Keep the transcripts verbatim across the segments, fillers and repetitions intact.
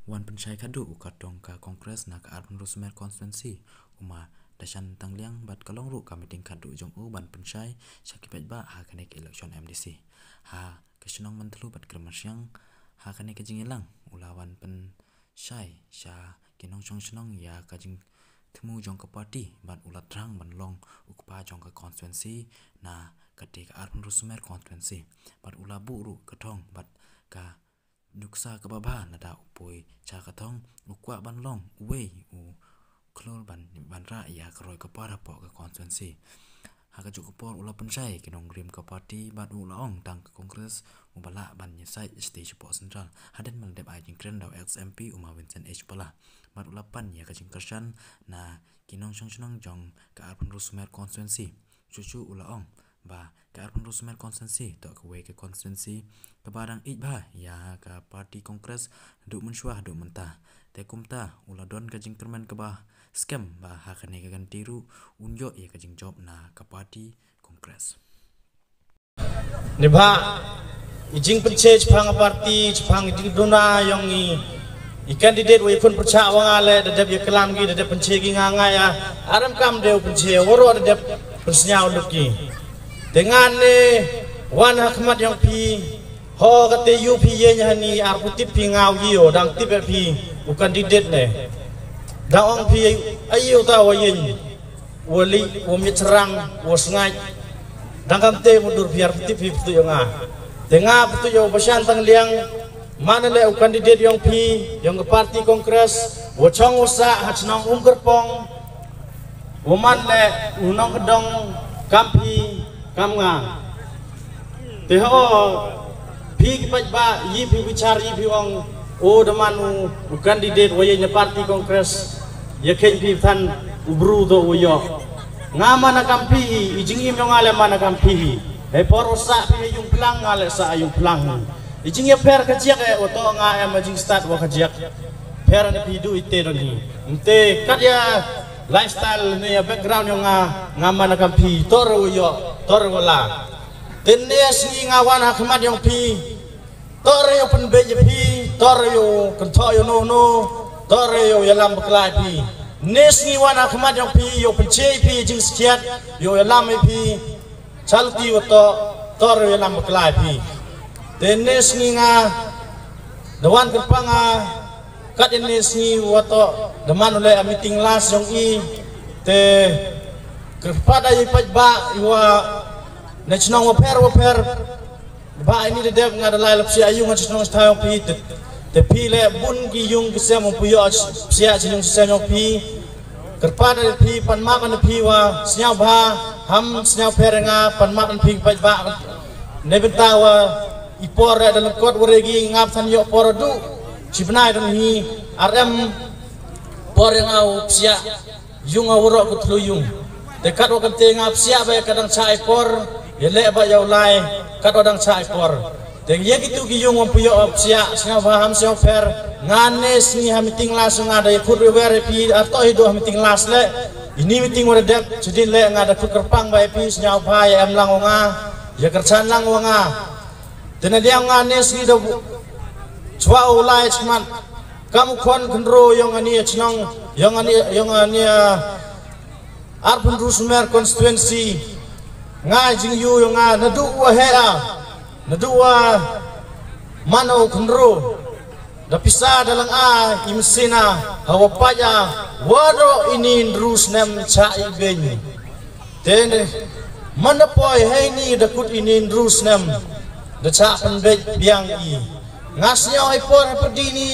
Wan pynshai khadduh u kyrtong ka Congress na ka Arphew Sumer constituency, u ma Dashan Tangliang, bad ka long ruh ka meeting khadduh jong u ban pynshai sha ki paidbah ha kane ka election M D C ha ka shnong Myntdu bad Kyrmashang. Ha kane ka jingïalang u la wan pynshai sha ki nongshong shnong ïa ka jingthmu jong ka party, bad u la thrang ban long u kpa jong ka constituency na kata ka Arphew Sumer constituency, bad u la buh ruh ka thong bad ka nuksa kaba bha lada u poi sha ka thong, u kwah ban long uwei u khlur ban, ban rah ïa ka roi ka par hapoh ka constituency. Ha kajuh ka por u la pynshai ki nongrim ka party bad u la ong tang ka Congress u ba lah ban ïasaid stage hapoh Central. Hadien ba la dep ai jingkren da u ex M P u ma Vincent H Pala, bad u la pan ïa ka jingkyrshan na ki nongshong shnong jong ka Arphew Sumer constituency. Shuh shuh u la ong ba ka Arphew Sumer constituency toh kawei ka constituency kaba dang ïeit bha ïa ka party Congress haduh mynshuwa haduh mynta. Te kumta u la don ka jingkyrmen kaba skhem ba ha kane ka kynti ruh un ïoh ïa ka jingjop na ka party Congress. Neibhah i jingpynche shaphang party, shaphang i jingduna ïong i, i candidate wa i khun pyrshah wa nga leh, da dep ïaklam ki, da dep pynche ki, nga nga ïa arem kam de u pynche, waroh da dep pynsngew lut ki. Te ngan ne wan ha khmat ïong phi, ho kate ïoh phi ïeng hangne, arphew tip phi nga u ïoh, dang tip eh phi u candidate ne. Dang ong phi ai ïoh ta wa ïeng, wa li, wa miet serang, wa sngaid. Dang kam te mudur phi arphew tip phi phi ïoh nga. Te nga phi ïoh Bashan Tangliang, man leh u candidate ïong phi, ïong ka party Congress, wa chong wa sah ha chnong Umkyrpong, wa man leh u nongkyndong kam phi kam nga. Te ho phi ki paidbah, ïa phi bichar, ïa phi ong, o da man u, u candidate wa ïeng na party Congress, ïa khein phi than u bru to u ïoh. Nga man na kam phi, i jingim ïong nga leh man na kam phi. Hei por u sah phi ha ïung plang, nga leh sah ha ïung plang. I jingïapher ka jiak eh, wa to nga em ha jingstad wa ka jiak. Pher na phi du i te don hi. Nte kat ïa lifestyle ne ïa background ïong nga, nga man na kam phi, to re u ïoh, to re u la. Te ne sngi nga wan ha khmat ïong phi, to re u pynbeit ïa phi, to re u kynthoh ïa no no, to re u ïalam bakla ïa phi. Ne sngi wan ha khmat ïong phi, u pynche ïa phi jingskhiat, u ïalam ïa phi. Chalti wa to, to re u ïalam bakla ïa phi. Te ne sngi nga da wan kyrpang nga, kat ïa ne sngi wa to da man u leh a meeting last ïong i. Te kyrpad ïa i paidbah i wa na chnong wa pher wa pher. Ba ini da dep nga da lai lap sia ïung ha chnong Stha ïong phi. Te, te phi leh bun ki ïung ki sem, um phi ïoh sia ïung sem ïong phi. Kyrpad ïa phi, pan map ïa phi wa sñiawbha, ham sñiawpher ïa nga, pan map ïa phi paidbah. Ne bynta wa i por da lyngkot wa regi ngap san ïoh por du. Chi bnai dang hi arem por ïa nga u psiah ïung, a waroh ka thlu ïung. Te kat wa kan te nga psiah ba ka dang chah i por, ïa leh ba ïa u lai kat wa dang chah i por. Te ïa kitu ki ïung wan phi ïoh psiah, sñiawbha ham sñiawpher, nga ne sngi ha meeting last nga da ïa khut wer ïa phi, ar to hi do ha meeting last leh. Ini meeting wa da dep chadin leh nga da khut kyrpang ba ïa phi sñiawbha ïa em lang wa nga, ïa kyrchan lang wa nga. Te na liang nga ne sngi da chwa u lai chman kam u khon khynro ïong ani chnong, ïong ani, ïong ani Arphew Sumer constituency. Nga jingyu ïong nga naduh wa heh a, naduh wa man u khynro. Da pisa da lang a i msina ha wa paja, wa do ini ndru snem cha i beny. Te ne man da poi hei ni da kut ini ndru snem da cha pynbeit biang i. Nga sñiaw i por ha pyrdi ni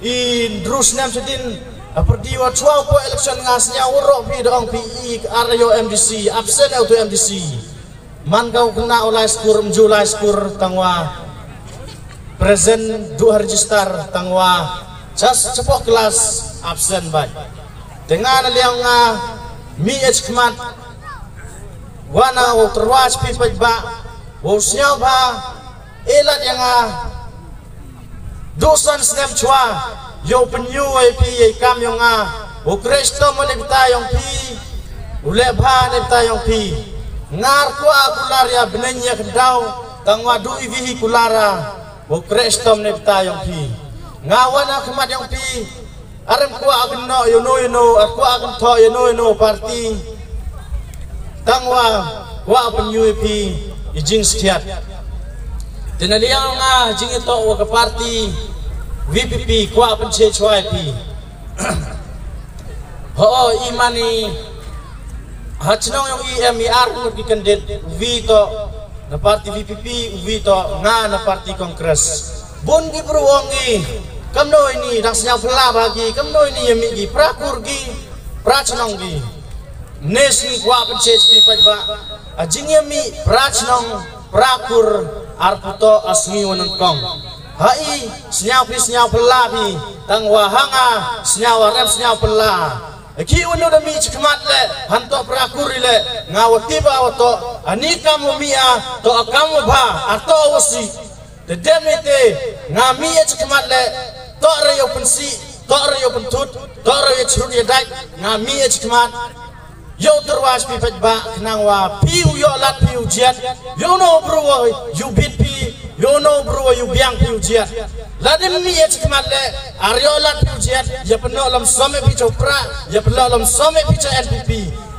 i ndru snem chadin, ha pyrdi wa chwa u po election nga sñiaw waroh phi da ong phi i ar ïoh M D C, absent ïa u tu M D C. Man ka u kena u lai skur, mju lai skur tangwa present du ha register tangwa chas chapoh class absent bai. Te nga na liang nga mi ech kmat wa na u terwa chapi paidbah wa u sñiawbha. Elat ïa nga du san snem chwa, ïoh pynïu ïa phi ïa i kam ïong nga. U Kristom ne bita ïong phi, u leh bha ne bita ïong phi. Ngar kwah kular ïa bneng ïa kyndaw, tangwa du i vehicular a. U Kristom ne bita ïong phi. Nga wan ha khmat jong phi, arem kwah kynnoh ïa uno ïa uno, ar kwah kynthoh ïa uno ïa uno party. Tang wa kwah pynïoh ïa phi i jingskhiat. Te na liang nga jingïatoh wa ka party VPP kwah pynshai shwai phi. Ho i mani ha chnong yong i em i ar ngut ki kandidat, uwi to na party VPP, uwi to nga na party Congress. Bun ki bru ong i, kamno ini dang sñiaw phylla ba ki, kamno ini ïa mih ki, pra kur ki, pra chnong ki. Nes ni kwah pynshai shpi paidbah, a jingïa mih pra chnong pra kur, ar puto a sngi wa nyngkong. Ha i sñiaw phi sñiaw phylla phi, tang wa ha nga sñiaw arem sñiaw phylla. Ki wanu da mih chi khmat le, han to pra kur le, nga wa ti ba wa to, ani kam wa mih a, to a kam wa bha, ar to wa si. Te dem ite, nga mih e chi khmat le, to re yow pynsi, to re yow pynthut, to re yow chrut yow dait, nga mih e chi khmat. Yow tyrwa shpi paidbah, khnang wa phi u yoh lad phi u jiat, yow no bru wa yow bit phi, yow no bru wa yow biang phi u jiat. Lada mih e chi khmat le, ar yoh lad phi u jiat, ïa pynnoh lam som e phi chow pra, ïa pynnoh lam som e phi chow NPP.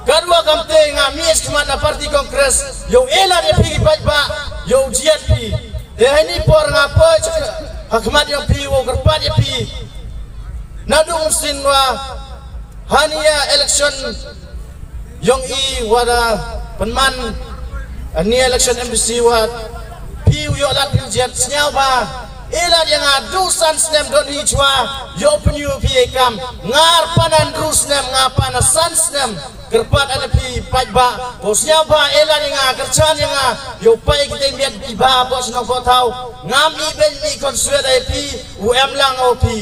Kadwa kamte nga mih e chi khmat na party Congress, yow e lad ïa phi ki paidbah, yow jiat phi. Te haini por nga poi chi ha khmat yong phi wow kyrpad ïa phi. Nadung sin wa hani ya election yong i wa da pynman, ani election MDC wa phi u yoh lad phi u jiat sñiaw ba. E lad ïa nga du san snem don hi chwa yow pynïoh phi e kam. Nga ar pan an ru snem nga pan a san snem. Kyrpad an phi paidbah, ko sñiaw ba e lad ïa nga kyrchan ïa nga, yow pai ki te miat i ba bo sñiaw ko thaw, ngam i ben i kon suet ai phi, u em lang o phi.